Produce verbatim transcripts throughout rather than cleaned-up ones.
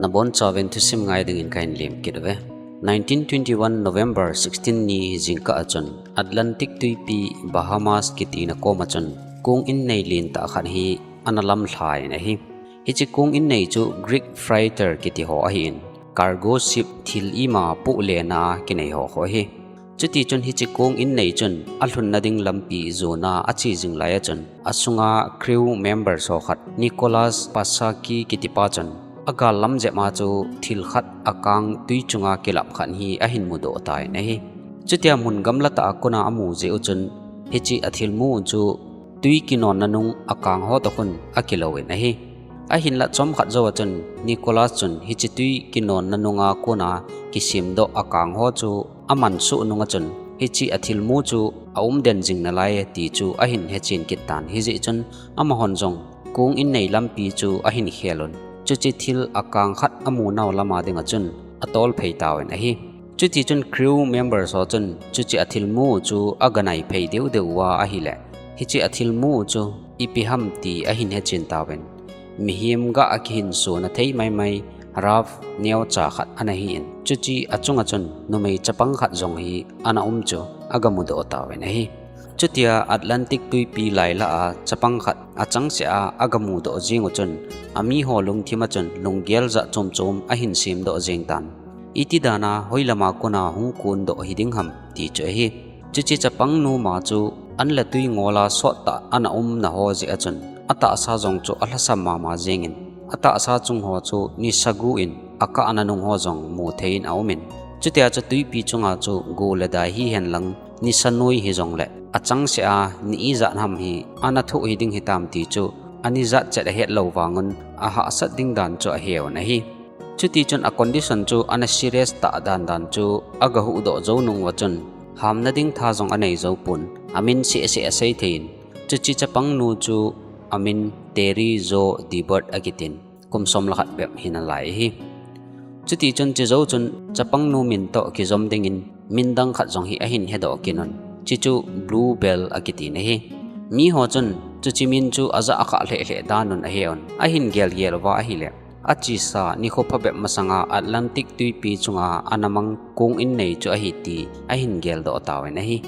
Abonchauvin thusim ngai dingin kahin lem kit uve. Nineteen twenty-one November sixteen ni jingkah a chun Atlantic tuipi Bahamas kitina koma chun kong innei lentah khat hi ana lamlha in ahi. Hiche kong innei chu Greek freighter kiti ho ahin, cargo ship thil ima poh lena kinei ho kho ahi. Chutichun hiche kong innei chun alhunna ding lampi jona ache jing lai a chun, asunga crew member ho khat Nicholas Pasaki kitipa chun agal lam jep a chu thil khat akang tui chunga kilap khat hi ahin mudoh tan ahi. Chutia mun gamla tah a kona amu jeh u chun hiche athilmu u chu tui kinonna nung akang ho toh khun akilou in ahi. Ahinlah chomkhat jou a chun Nicholas chun hiche tui kinonna nunga kona kisemdoh akang ho chu aman soh nung a chun hiche athilmu chu aum den jing nalai ti chu ahin hechen kit tan, hijeh chun amahon jong kong innei lampi chu ahin khel un, chuche thil akang khat amu nau lama dinga chun atol phei tauvin ahi. Chutichun crew member ho chun chuche athilmu u chu aganai phei deu deu uva ahile, hiche athilmu u chu ipi ham ti ahin hechen tauvin, mihem gah a kihinsona thei maimai raft neocha khat ana hin, chuche achunga chun numei chapang khat jong hi ana um chu agamudoh tauvin ahi. Chutia Atlantic tuipi lailah a chapang khat achangseh a agamudoh jeng u chun, amiho lungthim a chun lunggel jat chom chom ahin semdoh jeng tan. Iti dana hoilama kona hung kondoh hiding ham ti chu ahi. Chuche chapangnu ma chu an le tui ngol a sottah ana umna ho jeh a chun atahsa jong chu alhasam mama jengin, atahsa chung ho chu nisa gu in akahna nung ho jong mu thei in aumin, chutia chu tuipi chunga chu go le dai hihen lang nisa noi hijongle achangseh a ni ijat ham hi ana thoh hiding hitam ti chu ani jat chet ahet lou vangun ahahsat ding dan chu aheuvin ahi. Chutichun a condition chu ana serious tah dan dan chu agahuhdoh jou nung uva chun hamna ding tha jong anei jou pon, amin sehseh asei thei in, chuche chapangnu chu amin Terry Jo Dibert akitin, kum som le khat bep hinalai ahi. Chutichun chejou chun chapangnu min toh kijom dingin min dang khat jong hi ahin hedoh kit un, chuche chu Bluebell akitin ahi. Miho chun chuche min chu ajah akhah lheh lheh dan un aheuvin, ahin gel gel uva ahile, achesa nikho phabep masanga Atlantic tuipi chunga ana mang kong innei chu ahi ti ahin geldoh tauvin ahi.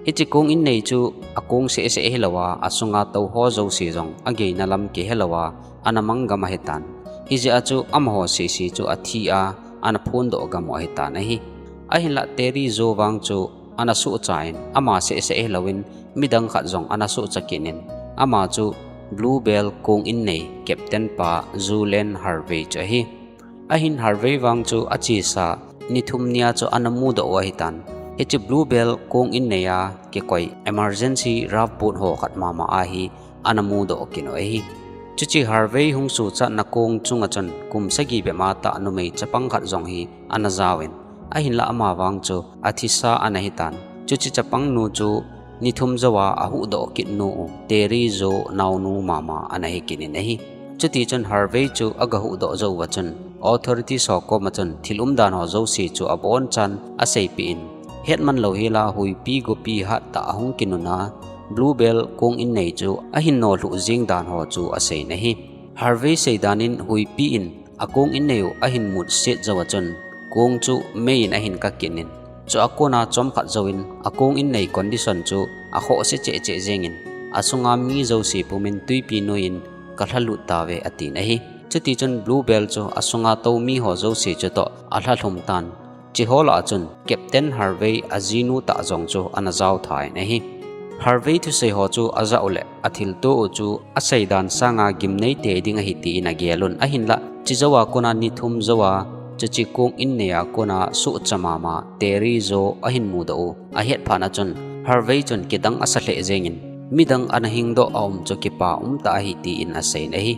Hiche kong innei chu akong sehseh hilouva asunga touho jouse jong ageina lam kihelouva ana mang gam ahitan, hijeh a chu amaho sese chu athi a ana phondoh gam u ahitan ahi. Ahinlah Terry Jo vang chu ana sohcha in, ama sehseh hilouvin midang khat jong ana sohcha kit in, ama chu Bluebell kong innei captain pa Julian Harvey chu ahi. Ahin Harvey vang chu achesa ni thum nia chu ana mudoh u ahitan, hiche Bluebell kong innei a kikoi emergency raft boat ho khat mama a hi ana mudoh kit u ahi. Chuche Harvey hung suhchatna kong chunga chun kum sagi bep a tah numei chapang khat jong hi ana jaovin, ahinlah ama vang chu athisa ana hitan, chuche chapangnu chu ni thum jouva ahuhdoh kit nu u Terry Jo naonu mama ana hi kit in ahi. Chutichun Harvey chu agahuhdoh jou uva chun authorities ho koma chun thil umdan ho jouse chu abonchan aseipeh in, hetman louhela huipi gopi hattah ahung kinun a, Bluebell kong innei chu ahin nolhuh jeng dan ho chu aseiyin ahi. Harvey seidan in huipi in akong innei u ahin mutset jouva chun kong chu mei in ahin kah kit in, chua kona chomkhat jouvin akong innei condition chu akhohse cheh cheh jengin, asunga mi jouse pumin tuipi noiyin kalhalut tauve atin ahi. Chutichun Bluebell chu asunga tou miho jouse chutoh alhalhum tan. Cheho lah a chun Captain Harvey ajinu tah jong chu ana jaotha in ahi. Harvey thusei ho chu ajah uleh athilto u chu aseidan sanga gimnei tei ding ahi tin agelun, ahinlah chejouva kona ni thum jouva chuche kong innei a kona sohcha mama Terry Jo ahin mudoh u ahetphat a chun Harvey chun kidang asa lheh jengin, midang ana hingdoh aum chu kipa umtah ahi tin aseiyin ahi.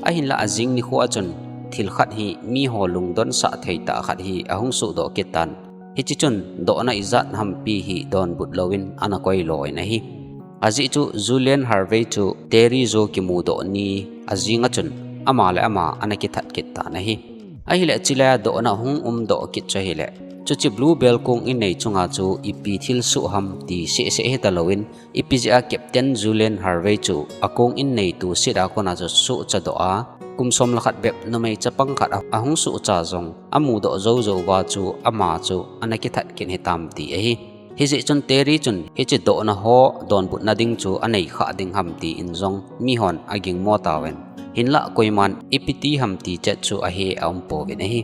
Ahinlah ajing nikho a chun thil khat hi miho lungdonsah theitah khat hi ahung sohdoh kit tan. Hiche chun dohna ijat hampi hi donbut louvin ana koilouvin ahi. Ajeh chu Julian Harvey chu Terry Jo kimudoh ni ajing a chun ama le ama ana kithat kit tan ahi. Ahileh chulaiya dohna hung umdoh kit chu ahileh, chuche Bluebell kong innei chunga chu ipi thilsoh ham ti sehseh hitalouvin, ipi jeh a Captain Julian Harvey chu akong innei toset a kona chu sohchadoh a, Kum som le khat bep numei chapang khat a, ahung suhcha jong amudoh jou jou uva chu ama chu ana kithat kit hitam ti ahi. Hijeh chun Terry chun hiche dohna ho donbutna ding chu anei kha ding ham tin jong mihon aginmo tauvin. Hinlah koiman ipi ti ham ti chet chu ahe aum pouvin ahi.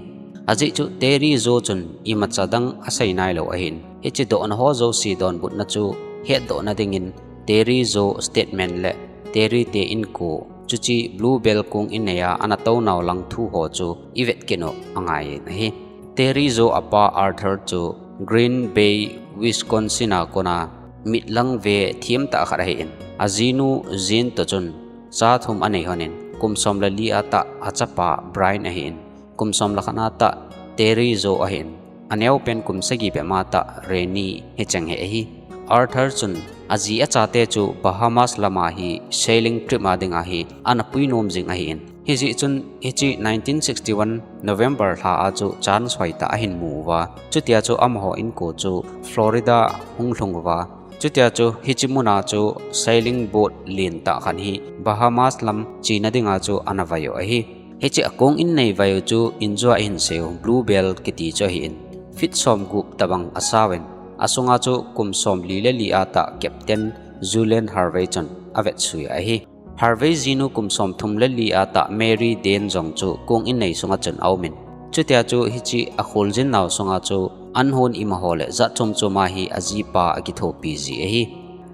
Ajeh chu Terry Jo chun imacha dang asei nailou ahin, hiche dohna ho jouse donbutna chu hetdohna dingin Terry Jo statement le Terry te inko, chuche Bluebell kong innei a ana tounau lang thu ho chu ivet kit u angaiyin ahi. Terry Jo apa Arthur chu Green Bay, Wisconsin a kona mitlang ve thiamtah khat ahin, ajinu Jean toh chun cha thum anei lhonin, kum som le li a tah achapa Brian ahin, kum som le khat a tah Terry Jo ahin, aneopen kum sagi bep a tah Rennie hicheng hi ahi. Arthur chun aji achate chu Bahamas lama hi sailing trip a dinga hi ana puinom jing ahin. Hijeh chun hiche nineteen sixty-one November lha a chu chance hoitah ahin mu uva, chutia chu amaho inko chu Florida hung lhung uva, chutia chu hiche muna chu sailing boat lentah khat hi Bahamas lam chena dinga chu ana vai u ahi. Hiche akong innei vai u chu injua ihin sei u Bluebell kiti chu ahin, feet somgup tobang asauvin, asunga chu kum somli le li a tah Captain Julian Harvey chun avetsui ahi. Harvey jinu kum somthum le li a tah Mary Dane jong chu kong innei sunga chun aumin, chutia chu hiche akholjin nau sunga chu anhon imaho le jat chom chom a hi ajipa akithopi ji ahi.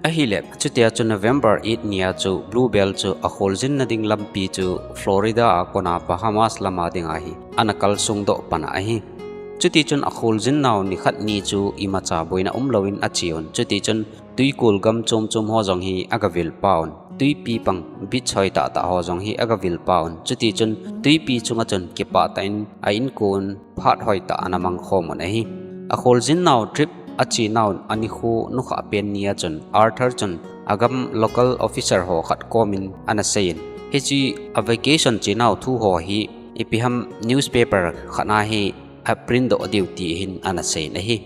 Ahile chutia chu November eight nia chu Bluebell chu akholjinna ding lampi chu Florida a kona Bahamas lama dinga hi ana kalsong doh pan ahi. Chutichun akholjin nau nikhat ni chu imacha boina umlouvin acheuvin, chutichun twikol gam chom chom ho jong hi agavil pauvin, twipi pang beach hoitah tah ho jong hi agavil pauvin, chutichun twipi chunga chun kipah tah in a inkon phat hoitah ana mangkhom un ahi. Akholjin nau trip ache nau anikho nukhah pen nia chun Arthur chun agam local officer ho khat komin ana seiyin, hiche a vacation che nau thu ho hi ipiham newspaper khat a hi aprint doh diu ti hin ana seiyin ahi.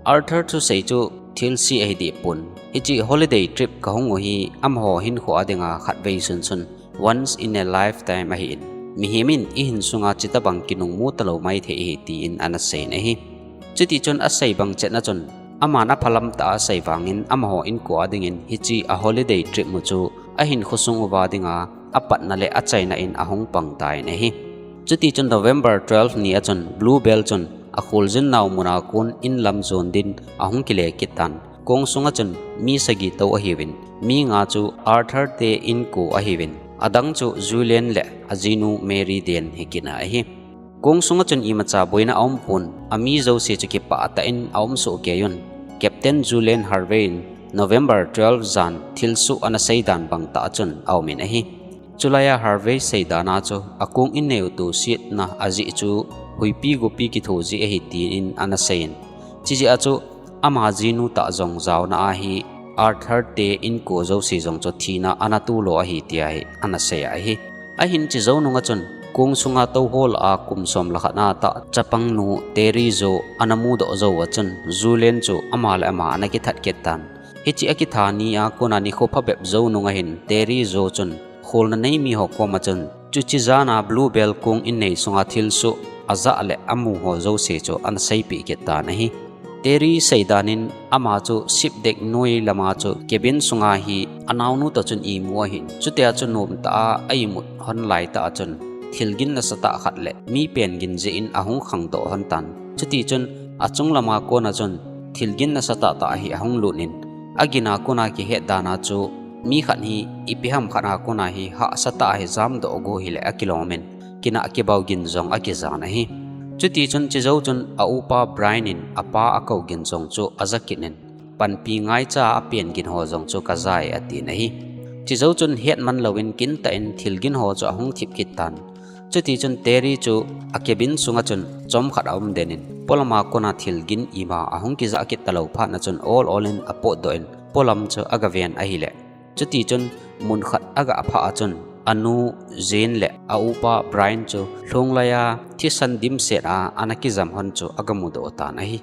Arthur thusei chu thilse ahi dehpon, hiche holiday trip kahung u hi amaho hinkho a dinga khatvei sunsun, once in a lifetime ahin, mihem in ihinsunga chutobang kinungmu talou maithei ahi tin ana seiyin ahi. Chutichun asei bang chetna chun, aman aphalam tah a asei vangin amaho inko a dingin hiche a holiday trip mu chu ahinkho sung uva dinga apatna le achaina in ahung pang tan ahi. Chutichun November twelve nia chun Bluebell chun akholjin nau muna kon inlam jon din ahung kile kit tan. Kong sunga chun mi sagi tou ahiuvin, mi nga chu Arthur te inko ahiuvin, adang chu Julian le ajinu Mary Dane hi kit ahi. Kong sunga chun imacha boina aumpon, ami jouse chu kipah tah in aum soh keiyun, Captain Julian Harvey in November twelve jan thilsoh ana seidan bangtah chun aumin ahi. Chulai a Harvey seidan a chu akong innei u tosetna ajeh chu huipi gopi kitho jeh ahi tin ana seiyin, chujeh a chu ama jinu tah jong jaona a hi Arthur te inko jouse jong chu thina ana tolou ahi tia hi ana sei ahi. Ahin chujou nunga chun kong sunga touho lah a kum som le khat a tah chapangnu Terry Jo ana mudoh jou uva chun Julian chu ama le ama ana kithat kit tan. Hiche akitha nia kona nikho phabep jou nunga hin Terry Jo chun kholna nei miho koma chun chuche jana Bluebell kong innei sunga thilsoh ajah le amu ho jouse chu ana seipeh kit tan ahi. Terry seidan in ama chu ship deck noi lama chu cabin sunga hi anaonu toh chun imu ahin, chutia chu nomtah a a imut hon laitah a chun thilgin nasatah khat le mi peng gin jeh in ahung khangdoh hon tan. Chutichun achung lama kona chun thilgin nasatah tah hi ahung lut in, agin a kona kihet dan a chu mi khat hi ipiham khat a kona hi hahsatah a hi jamdoh go hile akilom in, kinah kibau gin jong akijan ahi. Chutichun chujou chun a upa Brian in apa akou gin jong chu aja kit in, panpi ngaicha a peng gin ho jong chu kajai atin ahi. Chujou chun hetman louvin kintah in thilgin ho chu ahung thip kit tan. Chutichun Terry chu a cabin sunga chun chomkhat aum den in, polama kona thilgin ima ahung kijah kit talou phat na chun ol ol in apotdoh in, polam chu agaven ahile, chutichun munkhat agaphah a chun anu Jean le a upa Brian chu lhunglai a thisan dimset a ana kijam hon chu agamudoh tan ahi.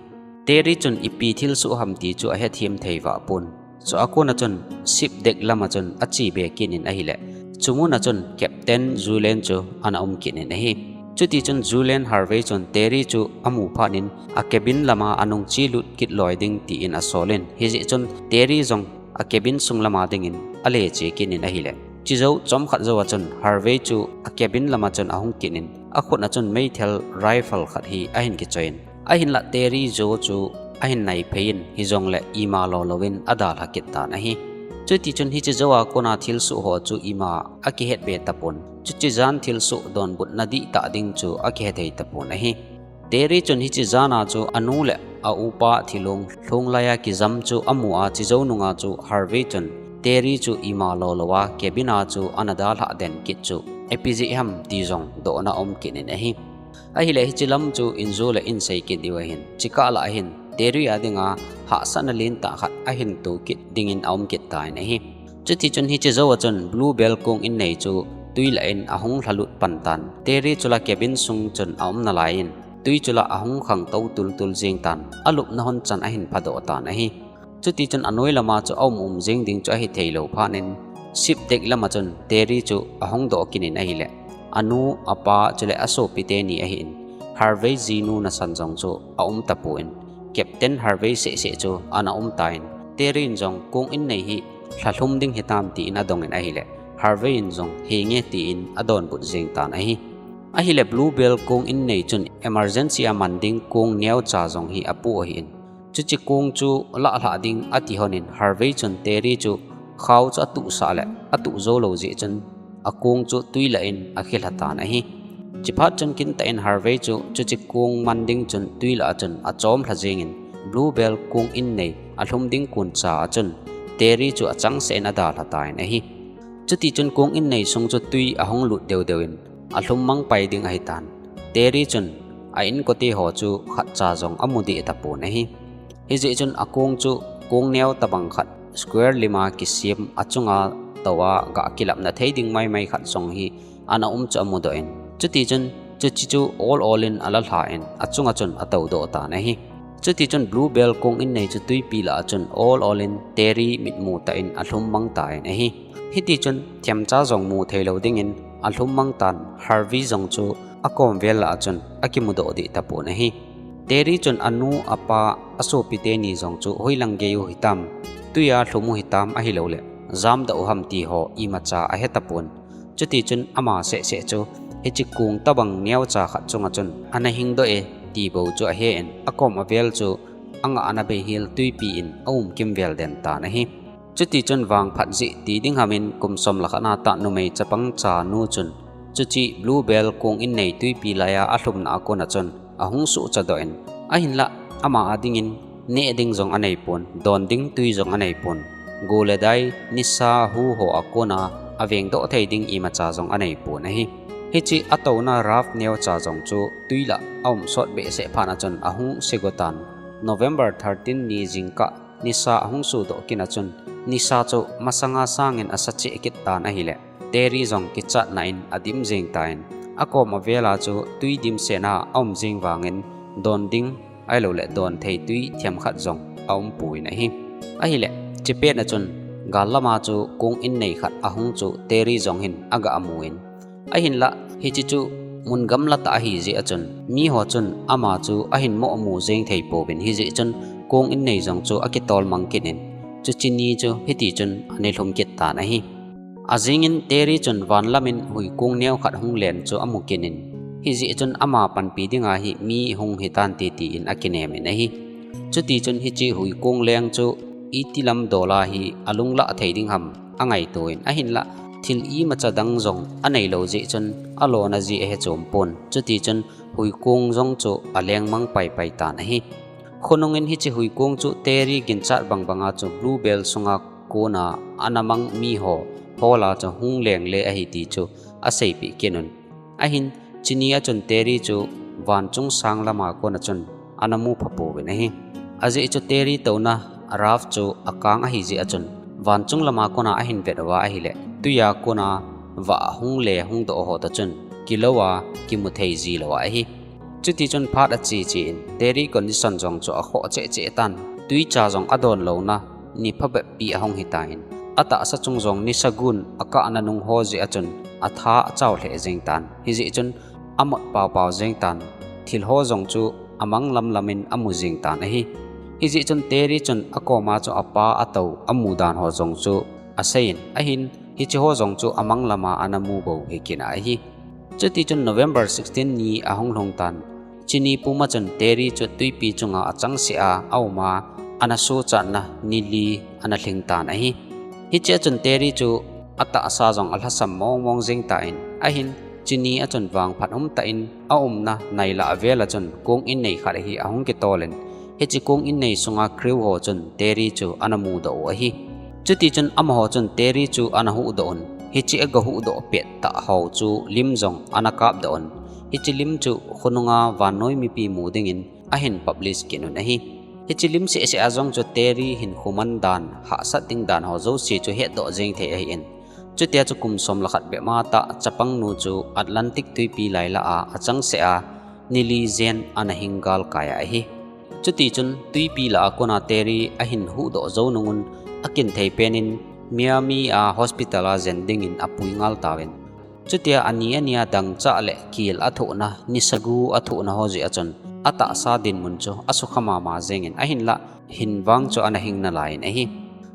Terry chun ipi thilsoh ham ti chu ahethem thei vahpon, chua kona chun ship deck lama chun ache be kit in ahile, Chumun a chun Captain Julian chu ana um kit in ahi. Chuti chun Julian Harvey chun Terry chu amu phat in a cabin lama anung chelut kit loi ding tiin asol in, hijeh chun Terry jong a cabin sung lama dingin ale che kit in ahile, chijou chomkhat jou a chun Harvey chu a cabin lama chun ahung kit in, akhut a chun meithal rifle khat hi ahin kichoi in, ahinlah Terry jou chu ahin nai phei in, hijongle ima lou louvin adalha kit tan ahi. Chuti chun hiche jou a kona thilsoh ho chu ima akihet be tapon, chuche jan thilsoh donbutna dihtah ding chu akihe thei tapon ahi. Terry chun hiche jan a chu anu le a upa thilong lhung laiya kijam chu amu a, chijou nunga chu Harvey chun Terry chu ima lou louva cabin a chu ana dalha den kit chu ipi jeh ham ti jong dohna um kit in ahi. Ahile hiche lam chu injo le insei kit diu ahin, chukah lah ahin Terry a dinga hahsatna lentah khat ahin to kit dingin aum kit tan ahi. Chuti chun hiche jou a chun Blue Bell kong innei chu twi lah in ahung lhalut pan tan, Terry chu la cabin sung chun aum nalai in, twi chu la ahung khangtou tultul jeng tan, alupna hon chan ahin phadoh tan ahi. Chuti chun anoi lama chu aum um jeng ding chu ahi thei lou phat in, ship deck lama chun Terry chu ahung doh kit in ahile, anu, apa chule asopi teni ahin, Harvey jinu nasan jong chu aum tapon, Captain Harvey sehseh chu ana um tan, Terry in jong kong innei hi lhalhum ding hitam tiin adong in ahile, Harvey in jong henge tiin adonbut jeng tan ahi. Ahile Blue Bell kong innei chun emergency a man ding kong neocha jong hi apoh ahin, chuche kong chu lahlhah ding ati hon in Harvey chun Terry chu khao chu atuhsah le atuh jou lou jeh chun akong chu twi lah in akhilha tan ahi. Chuphat chun kintah in Harvey chu chuche kong man ding chun twi lah a chun achomlha jeng in, Blue Bell kong innei alhum ding koncha a chun Terry chu achangseh in adalha tan ahi. Chuti chun kong innei sung chu twi ahung lut deudeu in alhum mang pai ding ahitan, Terry chun a inkote ho chu khatcha jong amu deh tapon ahi. Hijeh chun akong chu kong neo tobang khat square lima kisem, achunga touva gah kilapna thei ding maimai khat jong hi ana um chu amudoh in, chuti chun chuche chu ol ol in alalha in achunga chun atoudoh tan ahi. Chuti chun Blue Bell kong innei chu twipi lah a chun ol ol in Terry mitmu tah in alhum mang tan ahi. Hiti chun themcha jong mu thei lou dingin alhum mang tan, Harvey jong chu akom vel lah a chun akimudoh deh tapon ahi. Terry chun anu, apa, asopi teni jong chu hoilang gei u hitam, twi a lhum u hitam ahilouleh jamdoh u ham ti ho imacha ahe tapon. Chuti chun ama sehseh chu hiche kong tobang neocha khat chunga chun ana hingdoh e ti bou chu ahe in, akom avel chu angahna beihel twipi in aum kimvel den tan ahi. Chuti chun vangphat jeh ti ding ham in kum som le khat na tah numei chapang chanu chun chuche Blue Bell kong innei twipi laiya alhumna a kona chun ahung suhchadoh in, ahinlah ama a dingin neh ding jong aneipon, don ding twi jong aneipon, go le dai, nisa, hu ho a kona avengdoh thei ding imacha jong aneipon ahi. Hiche atouna raft neocha jong chu twi lah aum sot behseh phat a chun ahung segotan, November thirteen ni jingkah nisa ahung sudoh kit a chun nisa chu masanga sangin asa cheh kit tan ahile, Terry jong kichatna in adim jeng tan, akom avela chu twi dimset a aum jeng vangin don ding ahilouleh don thei twi themkhat jong aumpon ahi. Ahile, chepet a chun gal lama chu kong innei khat ahung chu Terry jong hin aga amun, ahinlah hiche chu mun gamla tah ahijeh a chun miho chun ama chu ahin moh mu jeng thei pouvin, hijeh chun kong innei jong chu akitol mang kit in, chuche ni chu hiti chun ana lhum kit tan ahi. Ajingin Terry chun vanlam in huikong neokhat hung len chu amu kit in, hijeh chun ama panpi dinga hi mi hung hitante tiin akinem in ahi. Chuti chun hiche huikong leng chu iti lam dola hi alunglah thei ding ham angaito in, ahinlah thil imacha dang jong aneilou jeh chun alona jeh ahe chompon, chuti chun huikong jong chu aleng mang paipai tan ahi. Khonungin hiche huikong chu Terry ginchat bangbanga chu Blue Bell sunga kona ana mang miho hola chu hung lengle ahi ti chu aseipeh kit un. Ahin, chuni a chun Terry chu vanchung sang lama kona chun ana mupha pouvin ahi. Ajeh chu Terry touna raft chu akang ahijeh a chun vanchung lama kona ahin vet uva ahile, twi a kona vah hung le hungdoh ho toh chun kilouva kimu thei jilou ahi. Chuti chun phat ache che in Terry condition jong chu akhoh cheh cheh tan, twicha jong adon louna ni phabep pi ahung hitan, Atahsa chung jong nisa gun akah na nung ho jeh a chun atha achao lheh jeng tan. Hijeh chun amot paopao jeng tan. Thil ho jong chu amang lamlam in amu jeng tan ahi. Hijeh chun Terry chun akoma chu apa atou amu dan ho jong chu aseiyin, ahin hiche ho jong chu amang lama ana mu bou hi kit na ahi. Chuti chun November sixteen ni ahung lhung tan. Chuni puma chun Terry chu tuipi chunga achangseh a auma ana sochatna ni li ana lhing tan ahi. Hiche a chun Terry chu atahsa jong alhasam mong mong jeng tan, ahin chuni a chun vangphat umtah in aumna nailah vel a chun kong innei khat hi ahung kitol in, hiche kong innei sunga crew ho chun Terry chu ana mudoh u ahi. Chuti chun amaho chun Terry chu ana huhdoh un, hiche aga huhdoh pet tah ho chu lim jong ana kapdoh un, hiche lim chu khonunga vannoi mipi mu dingin ahin publish kit un ahi. Hiche lim sehseh a jong chu Terry hinkho man dan, hahsat ding dan ho jouse chu hetdoh jeng thei ahin. Chutia chu kum som le khat bep matah chapang nu chu Atlantic tuipi lailah a achangseh a, ni li jen ana hing galkai ahi. Chuti chun tuipi lah a kona Terry ahin huhdoh jou nungun akin thei pen in Miami a hospital a jen dingin apui ngal tauvin. Chutia ani ani a dangchah le kel athohna, nisa gu athohna ho jeh a chun atahsa dinmun chu asukha mama jengin, ahinlah hin vang chu ana hing nalai in ahi.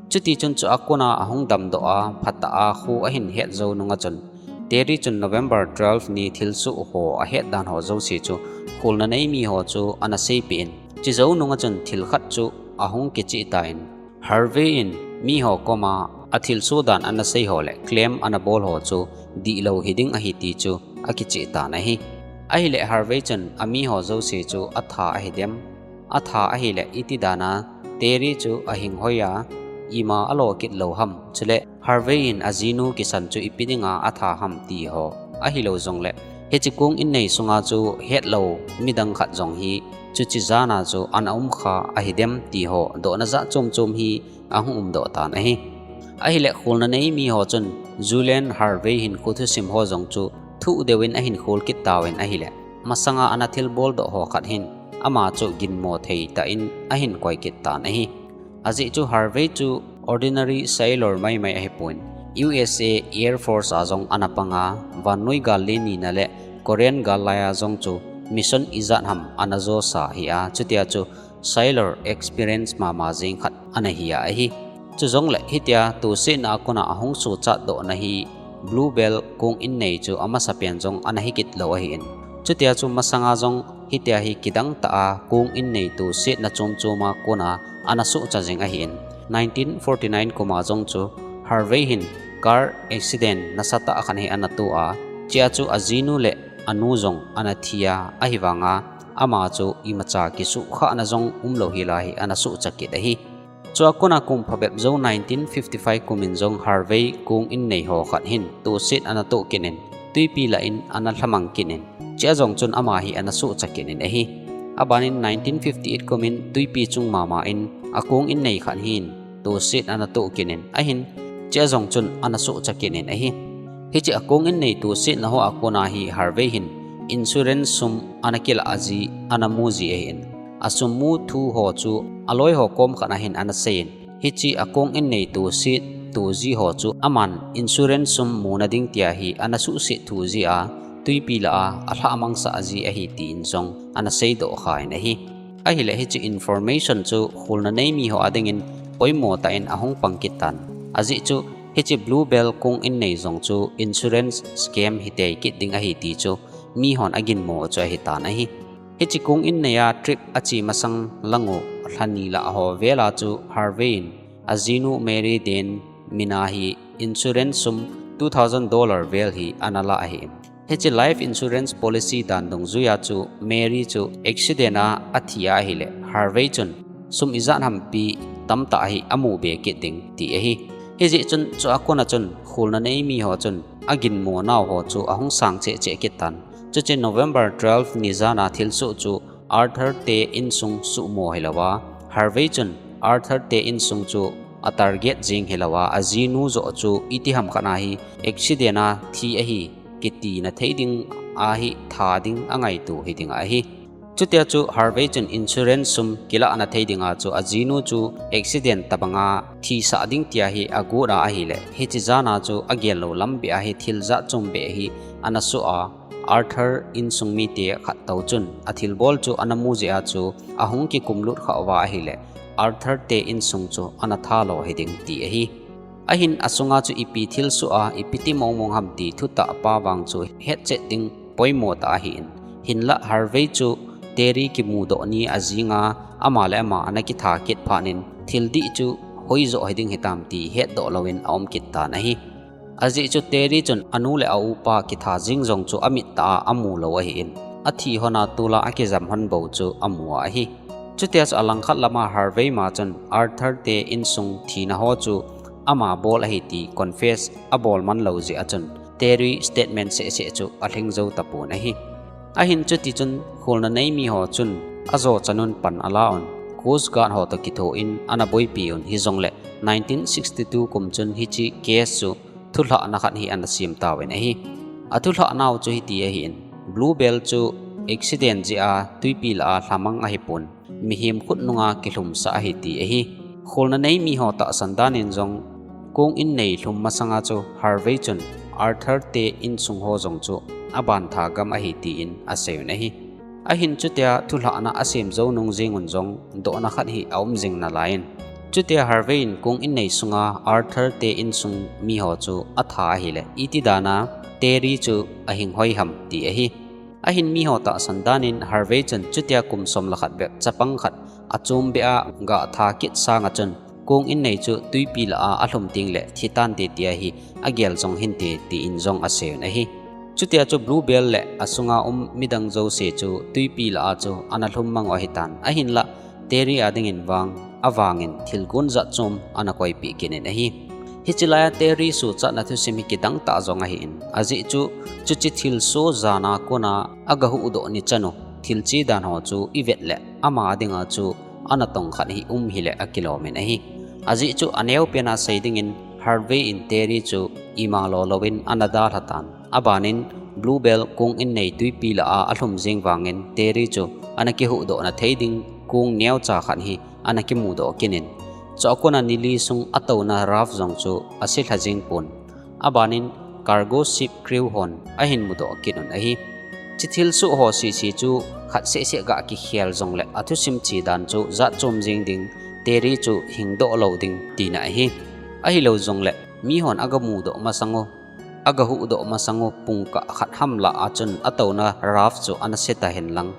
Chuti chun chu a kona ahung damdoh a, phatah a kho ahin het jou nunga chun Terry chun November twelve ni thilsoh ho ahet dan ho jouse chu kholna nei mi ho chu ana seipeh in, chujou nunga chun thil khat chu ahung kicheh tan, Harvey in miho koma athilsoh dan ana sei ho le claim ana bol ho chu dihlou hiding ahi ti chu akicheh tan ahi. Ahile Harvey chun amiho jouse chu atha ahidem, atha ahile iti dan a Terry chu ahing hoi a, ima alo kit lou ham, chule Harvey in ajinu kisan chu ipi dinga atha ham ti ho, ahilou jongle hiche kong innei sunga chu hetlou midang khat jong hi chuche jan a chu ana umkha ahidem ti ho, dohna jat chom chom hi ahung umdoh tan ahi. Ahile kholna nei mi ho chun Julian Harvey hinkho thusim ho jong chu thuh deuin ahin khol kit tauvin ahile, masanga ana thilboldoh ho khat hin ama chu ginmo thei tah in ahin koi kit tan ahi. Ajeh chu Harvey chu ordinary sailor maimai ahipon, U S A Air Force a jong ana panga, vannoi gal len nina le Korean gal lai a jong chu mission ijat ham ana josa ahi a, chutia chu sailor experience mama jeng khat ana hi a ahi. Chujongle hitia tosetna a kona ahung sochatdohna hi Bluebell kong innei chu amasapen jong ana hi kit lou ahin. Chutia chu masanga jong hitia hi kidang tah a kong innei tosetna chom chom a kona ana sohcha jing ahin. Nineteen forty-nine kum a jong chu Harvey hin car accident nasatah khat hi ana to a, chea chu ajinu le anu jong ana thi a, ahivanga ama chu imacha kisuhkhahna jong umlou hila hi ana sohcha kit ahi. Chua kona kum phabep jou nineteen fifty-five kum in jong Harvey kong innei ho khat hin toset ana toh kit in, tuipi lah in ana lhamang kit in, chea jong chun ama hi ana sohcha kit in ahi. Abanin nineteen fifty-eight kum in tuipi chung mama in akong innei khat hin toset ana toh kit in ahin, chea jong chun ana sohcha kit in ahi. Hiche akong innei tosetna ho a kona hi Harvey hin insurance sum ana kilah ji, ana mu ji ahin, asum mu thu ho chu aloi ho kom khat a hin ana seiyin, hiche akong innei toset to ji ho chu aman insurance sum muna ding tia hi ana suhset thu ji a, tuipi lah a alhamang sah ji ahi tin jong ana seidoh khan ahi. Ahile hiche information chu kholna nei mi ho a dingin poimo tah in ahung pang kit tan. Ajeh chu hiche Bluebell kong innei jong chu insurance scam hitei kit ding ahi ti chu mihon aginmo chu ahitan ahi. Hiche kong innei a trip ache masang lang u lha ni lah ho vel a chu Harvey in ajinu Mary Dane mina hi insurance sum two thousand dollar vel hi ana la ahin. Hiche life insurance policy dan dungjuia chu Mary chu accident a athi ahile Harvey chun sum ijat hampi tamtah hi amu be kit ding ti ahi. Hijeh chun chua kona chun kholna nei mi ho chun aginmo nau ho chu ahung sang cheh cheh kit tan. Chuche November twelve ni jan a thilsoh chu Arthur te insung suhmo hilouva, Harvey chun Arthur te insung chu a target jing hilouva, ajinu joh chu itiham khat a hi accident a thi ahi kitina thei ding ahi tha ding angaito hiding ahi. Chutia chu Harvey chun insurance sum kilahna thei dinga chu ajinu chu accident tabanga thisah ding tia hi agot a ahile, hiche jana chu agel lou lam beh a hi thil jat chom beh hi ana soh a, Arthur insung mite khat tou chun athilbol chu ana mu jeh a chu ahung kikumlut khah uva ahile, Arthur te insung chu ana thalo hiding ti ahi. Ahin asunga chu ipi thilsoh a, ipi ti mongmong ham ti thutah pa vang chu hetchet ding poimo tah ahin. Hinlah Harvey chu Terry kimudoh ni ajinga ama le ama ana kitha kit phat in thil dih chu hoijoh hiding hitam ti hetdoh louvin aum kit tan ahi. Ajeh chu Terry chun anu le aupa kitha jing jong chu amit tah a amu lou ahin. Athi hon a tula akijam hon bou chu amu ahi. Chutia chu alangkhat lama Harvey ma chun Arthur te insung thina ho chu ama bol ahi ti confess abol man lou jeh a chun Terry statement sehseh chu alhing jou tapon ahi. Ahin chuti chun kholna nei miho chun ajo chanun pan ala un, Coast Guard ho toh kitho in ana boipi un hijongle nineteen sixty-two kum chun hiche case chu thulhahna khat hi ana sem tauvin ahi. Athulhah nau chu hiti ahin, Bluebell chu accident jeh a twipi lah a lhamang ahipon, mihem khut nunga kilhumsah ahi ti ahi. Kholna nei miho tahsan danin jong kong in nei lhum masanga chu Harvey chun Arthur te insung ho jong chu abantha gam ahi tin aseiyun ahi. Ahin chutia thulhahna asem jou nung jengun jong dohna khat hi aum jing nalaiyin. Chutia Harvey in kong in nei sunga Arthur te insung miho chu atha ahile, iti dana Terry chu ahing hoi ham ti ahi. Ahin miho tahsan danin Harvey chun chutia kum som le khat bep chapang khat achom beh a gah tha kit sanga chun kong in nei chu twipi lah a alhum tengle thi tante tia hi agel jong hinte tin jong aseiyun ahi. Chutia chu Bluebell le asunga um midang jouse chu twipi lah a chu ana lhum mang u ahitan. Ahinlah Terry a dingin vang, avangin thilgon jat chom ana koipeh kit in ahi. Hiche laia Terry suhchatna thusim hi kidang tah jong ahin. Ajeh chu, chuche thilsoh jana kona agahuhdoh ni chanu thil che dan ho chu ivet le ama dinga chu ana tong khat hi um hile akilom in ahi. Ajeh chu aneopen a sei dingin Harvey in Terry chu ima lo louvin ana dalha tan. Abanin Bluebell kong in nei twipi lah a alhum jeng vangin Terry chu ana kihuhdohna thei ding kong neocha khat hi ana kimudoh kit in. Chua kona nili sung atouna raft jong chu ase lha jeng pon. Abanin cargo ship crew hon ahin mudoh kit un ahi. Hiche thilsoh ho sese chu khat sehseh gah kikhel jongle athusim che dan chu jat chom jeng ding, Terry chu hingdoh lou ding tina ahi. Ahilou jongle mihon agamudoh masang u, agahuhdoh masang u pungkah khat ham lah a chun atouna raft chu ana se tahen lang.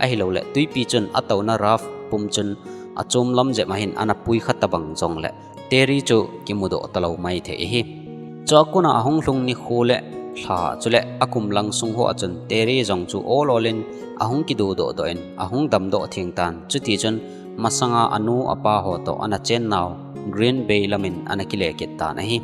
Ahiloule twipi chun atouna raft pum chun achom lam jep a hin ana pui kha tabang jongle Terry chu kimudoh talou maithei ahi. Chua kona ahung lhung nikho le lha chule akum lang sung hoa chun Terry jong chu ol ol in ahung kidudoh doh in ahung damdoh theng tan. Chutichun masanga anu apa ho toh ana chennau Green Bay lamin ana kile kit tan ahi.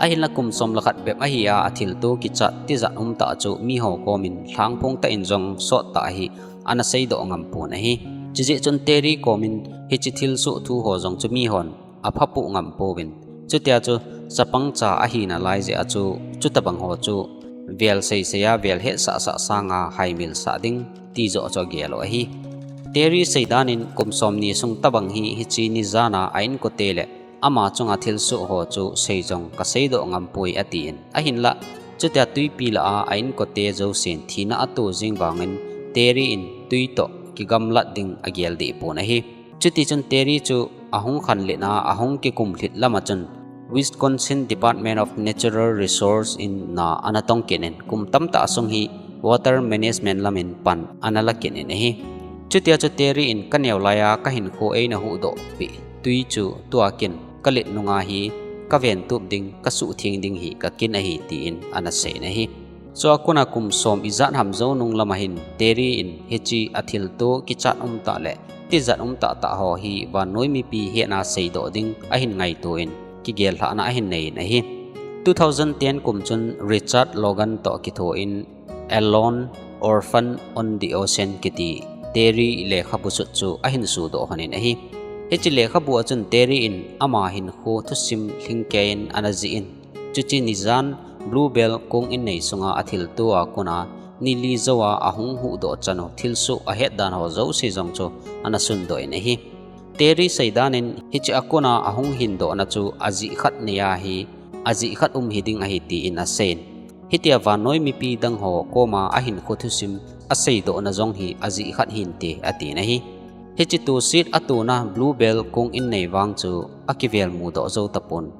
Ahinla kum som le khat bep ahi a, athilto kichat tijat umtah chu miho komin lhangphong tah in jong sottah hi ana seidoh ngam pon ahi. Chujeh chun Terry komin hiche thilsoh thu ho jong chu mihon aphapoh ngam pouvin, chutia chu chapangcha ahina lai jeh a chu, chutabang ho chu vel seisei a vel hetsahsah sanga haimilsah ding tijoh chu agel u ahi. Terry seidan in kum somni sung tabang hi hiche ni jana a inkote le ama chunga thilsoh ho chu seijong kaseidoh ngampoi atin, ahinla chutia twipi lah a a inkote jousen thina ato jeng vangin Terry in twi toh kigamlat ding agel deh pon ahi. Chutichun Terry chu ahung khanlet a ahung kikumlhit lama chun Wisconsin Department of Natural Resource in na ana tong kit in kum tamtah sung hi water management lamin pan ana la kit in ahi. Chutia chu Terry in kaneo laiya kahinkho eina huhdoh peh twi chu tua kin kalet nunga hi kaventup ding, kasuhtheng ding hi kakin ahi tin ana seiyin ahi. Chua kona kum som ijat ham jou nung lama hin Terry in hiche athilto kichat umtah le tijat umtah tah ho hi vannoi mipi hetna seidoh ding ahin ngaito in kigellhahna ahin neiyin ahi. Two thousand ten kum chun Richard Logan toh kitho in Alone, Orphan on the Ocean kiti Terry lekhabu sut chu ahin sudoh lhonin ahi. Hiche lekhabu a chun Terry in ama hinkho thusim lhingkeiyin ana jihin, chuche nijan Bluebell kong in nei sunga athilto a kona nili jouva ahung huhdoh chan u thilsoh ahet dan ho jouse jong chu ana sundoh in ahi. Terry seidan in hiche a kona ahung hindohna chu ajeh khat nei ahi, ajeh khat um hiding ahi tin aseiyin. Hitia vannoi mipi dang ho koma ahinkho thusim aseidohna jong hi ajeh khat hinte atin ahi. Hiche toset atona Bluebell kong innei vang chu akivel mudoh jou tapon.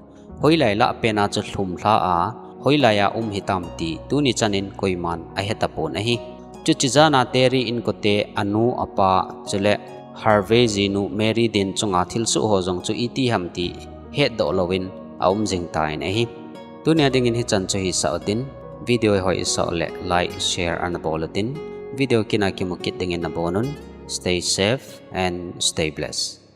Hoilai lah pena chu lhumlha a, hoilai a um hitam ti tuni chan in koiman ahe tapon ahi. Chuche jana Terry inkote anu apa chule Harvey jinu Mary Dean chunga thilsoh ho jong chu iti ham ti hetdoh louvin aum jing tan ahi. Tunia dingin hichan chu hisah utin, video hoi isah uleh like, share ana bol utin, video kina kimu kit dingin nabonun, stay safe and stay blessed.